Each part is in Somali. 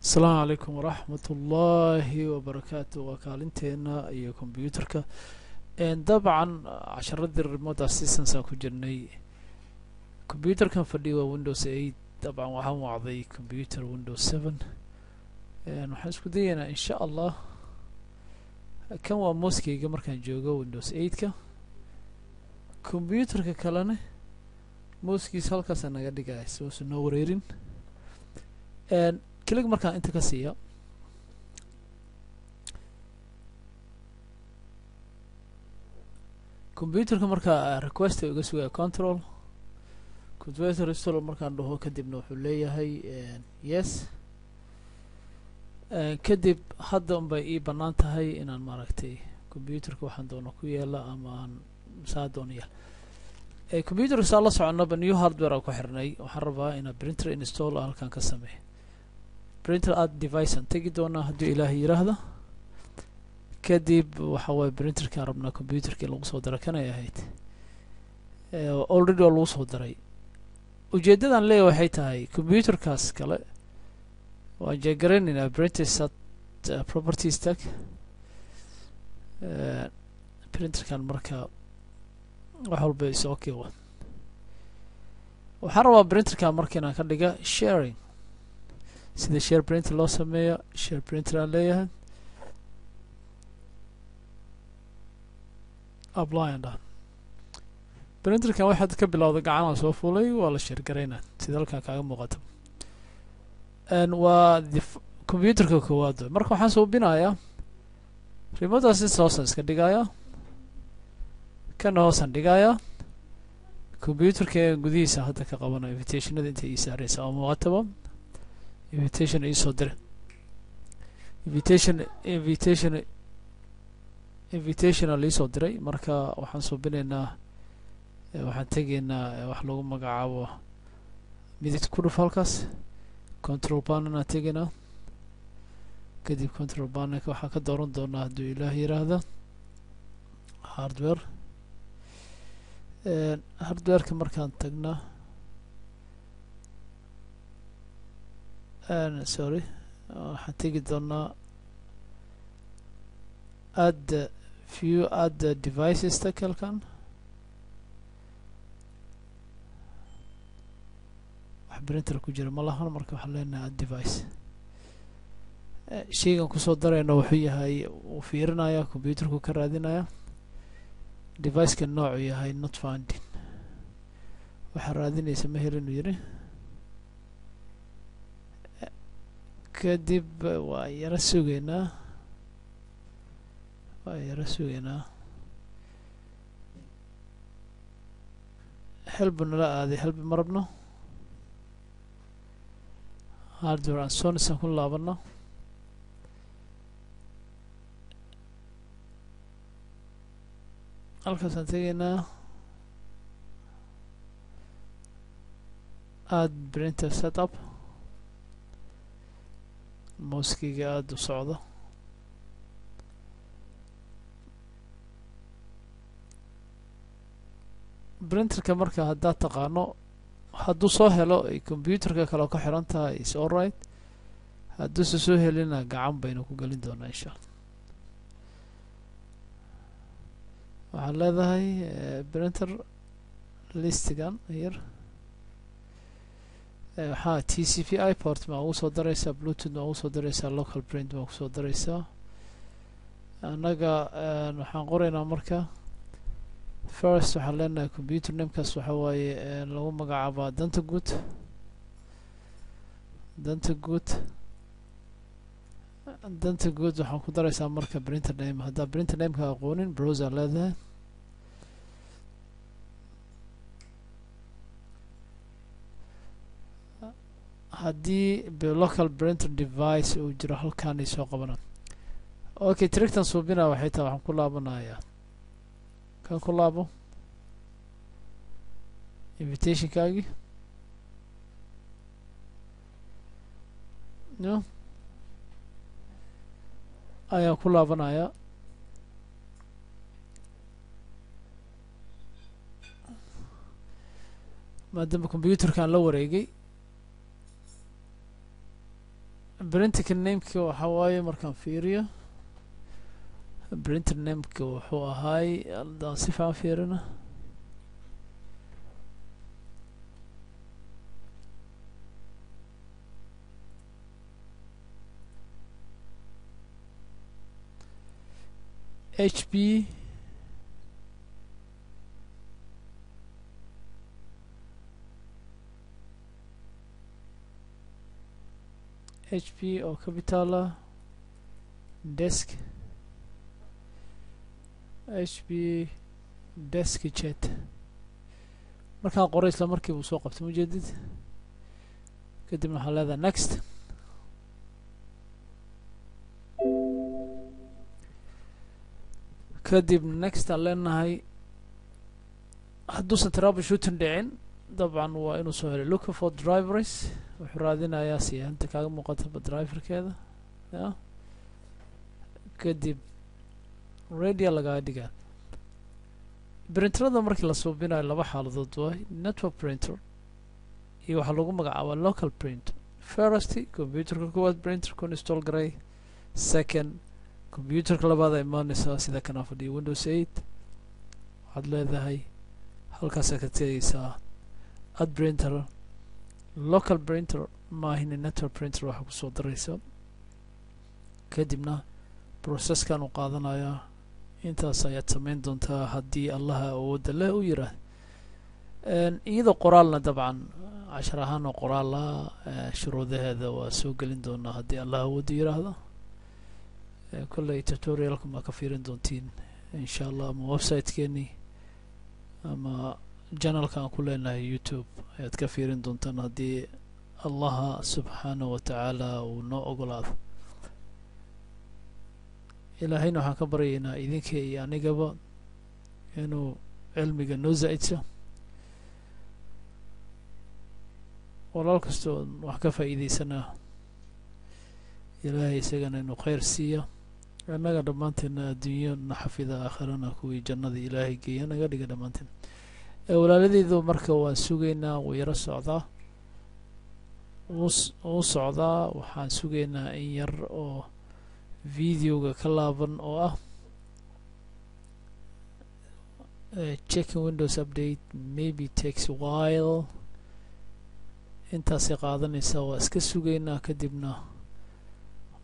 Asalaamu calaykum waraxmat ullaahi wabarakaatu. Waa kaalinteena iyo combyuterka. Dabcan casharadii remote assistance aan ku jirnay, combyuterkan fadhiya waa Windows 8. Dabcan waxaan wacday combyuter Windows 7. Waxaan isku dayaynaa, insha Allah, kan waa moskeyga markaan joogo Windows 8-ka. Combyuterka kalena moskiisa halkaasa naga dhigaya si uusan noo wareerin. Click markaan inta ka siiya, combyuterka markaa request iga sugaya, control computer install markaan dhaho kadibna wuxuu leeyahay yes. Kadib hadda unbay ii bannaan tahay inaan, maaragtay, combyuterka waxaan doono ku yeela ama aan saa doono yeel. Combyuterka saa la soconaba new hardware aan ku xirnay. Waxaan rabaa inaan printer install halkan ka sameeyo. Printer add device aan tegi doonaa hadduu Ilaahay yiraahdo. Kadib waxa waaye printerkaan rabnaa combyuterka in lagu soo daro. Kanay ahayd, already waa lagu soo daray. Ujeeddadan leeyahay waxay tahay combyuterkaas kale waan jeegaraynaynaa. Printer set properties tag. Printerkan marka wax walba is okay. Wa waxaan rabaa printerkan marka inaan ka dhiga sharing. Sida share printer loo sameeyo, share printer aan leeyahay, apply and printerkan waxaad ka bilowda gacanaa soo fulay, waa la share garaynaa sida halkan kaaga muuqato. Waa the computerka koowaad. Marka waxaan suubinayaa remote assist hoosaan iska dhigayaa, kana hoosaan dhigayaa. Computerka gudihiisa hadda ka qabanayo invitationada inta ii saareysa oo muuqataba. Invitation iisoo dire, invitation, invitation, invitationa liisoo diray. Marka waxaan suubinaynaa, waxaan tegaynaa wax lagu magacaabo midigta ku dhuf halkaas, control panel aan tegaynaa. Kadib control panelka waxaan ka dooran doonaa, hadduu Ilaah yiraahdo, hardware. Hardwareka markaan tagna, sorry, waxaan tegi doonaa add view, add devices tag. Halkan wax printer ku jira ma lahan. Marka waxaan leenahay add device. Sheygan kusoo darayna wuxuu yahay, uu fiirinaya, computerku ka raadinaya deviceka noocu yahay. Not finding, waxaa raadinaysa ma helin uu yiri. Kadib waa yaro sugeynaa, waa yaro sugeynaa. Help nala aaday, help ma rabno. Hardware and source aan ku laabano. Halkaasaan tegaynaa, add printer setup. Mouskiga aada u socdo. Printerka marka haddaad taqaano, hadduu soo helo ay computerka kale ka xiran tahay, is all right. Hadduuse soo helina, gacan baynu ku gelin doonaa, insha Allah. Waxaad leedahay printer listigan yar. Waxaa TCP/I port ma ugu soo dareysaa, Bluetooth ma ugu soo dareysaa, local print ma kusoo dareysaa. Annaga waxaan qoraynaa marka first, waxaan leenahay computer namekaas waxa waaye lagu magacaabaa danta guud. Danta guud, danta guud. Waxaan ku dareysaa marka printer name. Haddaa printer nameka aqoonin, browser leedahay. Haddii local printer device uu jiro, halkaanay soo qabanaan. Okay, trictan suubina waxay tahay, waxaan ku laabanayaa kan, ku laabo invitationkaagii. No, ayaan ku laabanayaa. Maadaama computerkan la wareegay, Printerka nameka waxaa waaye, markaan fiiriyo printer nameka wuxuu ahaay, haddaan si fiican fiirina, HP HP oo capital ah, desk, HP DeskJet. Markaan qoray isla markii buu soo qabtay, mujeedid. Kadibna waxaa leedahay next. Kadib next aan leenahay. Hadduusan troubleshooting dhicin, dabcan waa inuu soo helay. Looking for drivers, wuxuu raadinayaa siyaanta kaaga muuqataba driverkeeda ya. Kadib ready lagaga dhigaa. Printerada markii la suubinayo laba xaaladood waay: network printer iyo waxaa lagu magacaabaa local printer. First, computerka koowaad printer ku install garay. Second, computerka labaad a imaaneysaa, sida kanaa fadhiya Windows 8. Waxaad leedahay halkaasaa ka tegaysaa add printer, local printer maahine network printer waxaa kusoo daraysa. Kadibna processkan uu qaadanayaa intaas ayaad samayn doontaa haddii Allaha awoodda leh u yiraahdo. Iyadoo qoraalna, dabcan cashar ahaan oo qoraala, shuruudaheeda waa soo gelin doonaa haddii Allah awoodda yiraahdo. Kolley tutorialka ma ka fiirin doontiin insha Allah, ama website-keeni ama channelka aan ku leenahay YouTube ayaad ka fiirin doontaan haddii Allaha subxaanahu wa tacaala uu noo ogolaado. Ilaahayna waxaan ka baryaynaa idinka iyo anigaba inuu cilmiga noo zaa'idso. Walaal kastoo wax ka faa'iideysanaa, Ilaahay isagana inuu khayr siiyo, annaga dhammaanteedna adduunyo na xafida, aakhirana kuwii jannada Ilaahay geeya naga dhiga dhammaanteen. Walaaladeydu, marka waan sugaynaa, wuu yaro socdaa, wuu socdaa. Waxaan sugaynaa in yar oo videoga ka laaban oo ah checking Windows update maybe takes a while. Intaasay qaadanaysaa, waa iska sugaynaa. Kadibna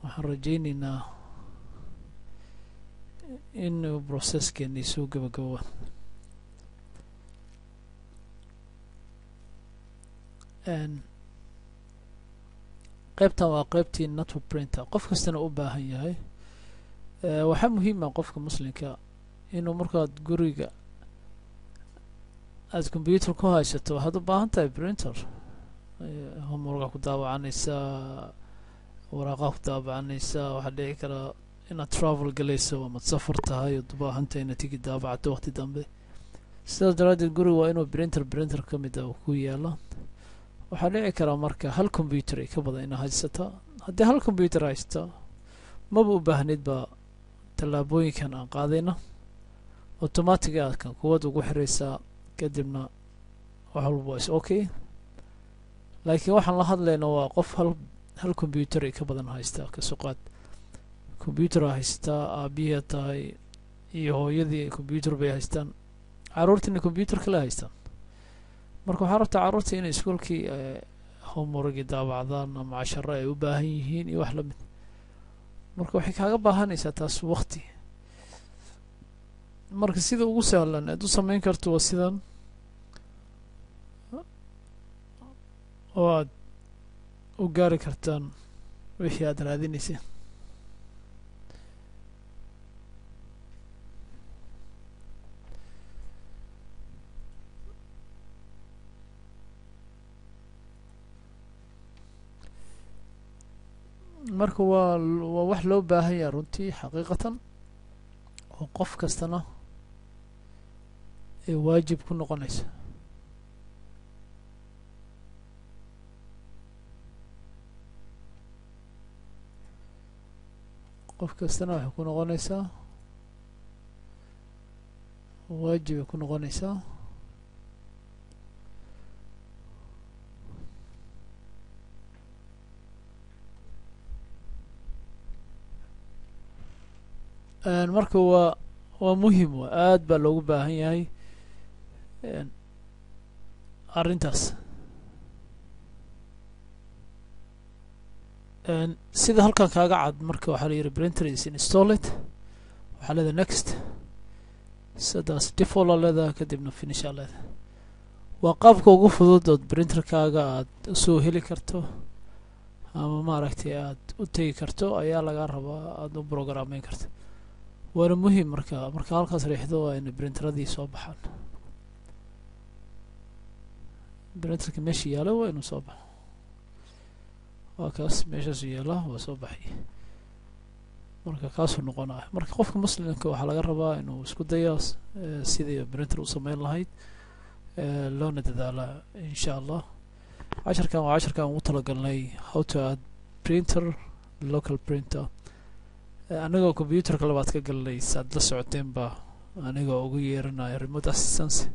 waxaan rajaynaynaa inuu processkeenii soo gabagabo. Qaybtan waa qaybtii network printer, qof kastana u baahan yahay. Waxaa muhiima qofka muslimka inuu markaad guriga aada computer ku haysato, waxaad u baahan tahay printer. Homeworka ku daawacanaysaa, waraaqaa ku daabacanaysaa. Waxaa dhici karaa inaad travel galayso amaad safar tahay ood u baahantahay inaad tigi daabacato waqti dambe. Sidaas daraaddeed guriga waa inuu printer ka mid ah uu ku yaalo. Waxaa dhici karaa marka hal computer ay ka badan inaad haysata. Haddii hal computer haysta, maba u baahnid ba tallaabooyinkan aan qaadayna. Automatic aad kan kuwaad ugu xiraysaa, kadibna wax walba waa is okay. Laakiin waxaan la hadlayna waa qof hal computer ay ka badan haysta. Kasoo qaad computer haystaa, aabihii tahay iyo hooyadii computer bay haystaan, carruurtiina computer kale haystaan. Marka waxaa rabtaa carruurta inay iskuolkii homeworkii daabacdaan ama casharo ay u baahan yihiin iyo wax lamid. Marka waxay kaaga baahanaysaa taas waqti. Marka sida ugu sahlan aad u samayn karto waa sidan oo aad u gaari kartaan wixii aad raadinaysay. Marka waa wax loo baahan yaha runtii, xaqiiqatan, oo qof kastana ay waajib ku noqonaysa. Qof kastana waxay ku noqonaysaa waajibay ku noqonaysaa. Marka waa muhim, wa aad baa loogu baahan yahay arrintaas. Sida halkan kaaga cad, marka waxaa la yidhi "Printer is installed." Waxaa leedahay "Next", sidaas default aa leedahay, kadibna "Finish" aa leedahay. Waa qaabka ugu fudud ood printerkaaga aad usoo heli karto ama maaragtay aad u tegi karto ayaa lagaa rabaa, aada u programmeyn karto, waana muhiim. Marka halkaas riixdo waa ina printeradii soo baxaan. Printerka meesha yaalo waa inuu soo baxo. Waa kaas, meeshaasu yaala, waa soo baxay. Marka kaasuu noqonaya. Marka qofka muslimka waxaa laga rabaa inuu isku dayo sidii printer u sameyn lahayd, loona dadaala, insha Allah. Casharkan waa casharkan ugu talagalnay how to add printer, local printer, anigoo computerka labaad ka galnay, saad la socoteenba, anigoo ugu yeeranayo remote assistance.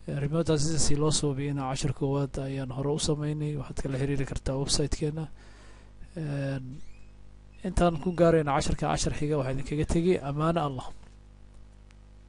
Remote assistance loo suubiyana cashar koowaad ayaan hore u sameynay. Waxaad kala xiriiri kartaa website-keena. Intaan ku gaarayna casharka cashar xiga, waxaa idinkaga tegay amaano Allah.